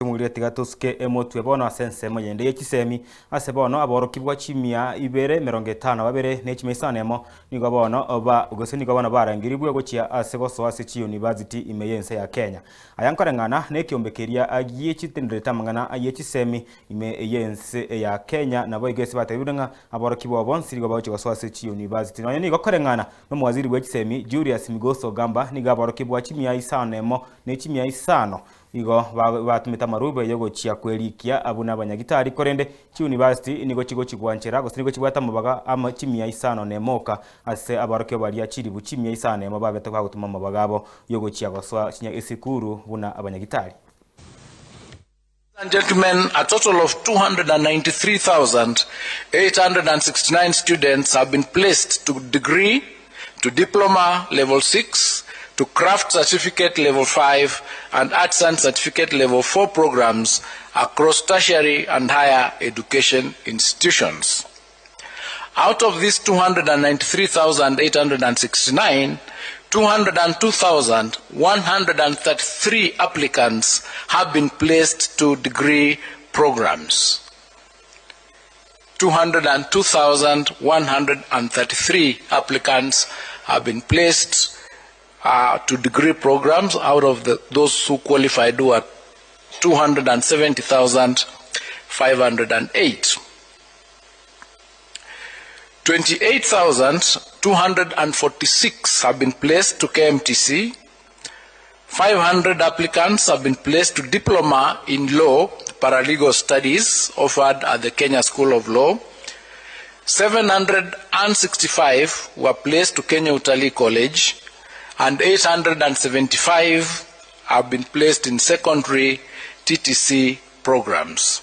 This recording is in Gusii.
Omorwoti tiga tosuke emotwe bono ase ensemo yende ye chisemi, ase bono aborokigwa chimia ibere emerongo etano na babere ne chimia isano nemo nigo bono ba gose nigo bono barangerigwe gochia ase gosoa ase chiyunivasiti ime y'ense ya Kenya. Aya nkoreng'ana nekiombe keria gie chitenderete amang'ana ye chisemi ime y'ense ya Kenya naboigo ase batebirwe ng'a aborokigwa bonsi nigo bagochia gosoa ase chiyunivasiti. Nonya nigo koreng'ana nomowaziri bwe chisemi Julius Migos Ogamba nigo aborokigwa chimia isano nemo ne chimia isano Igo batumete amarube y'ogochia kwerikia buna abanyagitari, korende chiunivasiti nigo chigochigwanchera, gose nigo chibwate amabaga amo chimia isano nemo oka ase abarokigwa baria chilifu chimia isano nemo babete bagotuma amabaga abo y'ogochia gosoa esikuru buna abanyagitari. Ladies and gentlemen, a total of 293,869 students have been placed to degree, to diploma level 6, to craft certificate level 5 and arts and certificate level 4 programs across tertiary and higher education institutions. Out of these 293,869, 202,133 applicants have been placed to degree programs. 202,133 applicants have been placed uh, to degree programs out of the, those who qualified who are 270,508. 28,246 have been placed to KMTC. 500 applicants have been placed to diploma in law paralegal studies offered at the Kenya School of Law. 765 were placed to Kenya Utalii College and 875 have been placed in secondary TTC programs.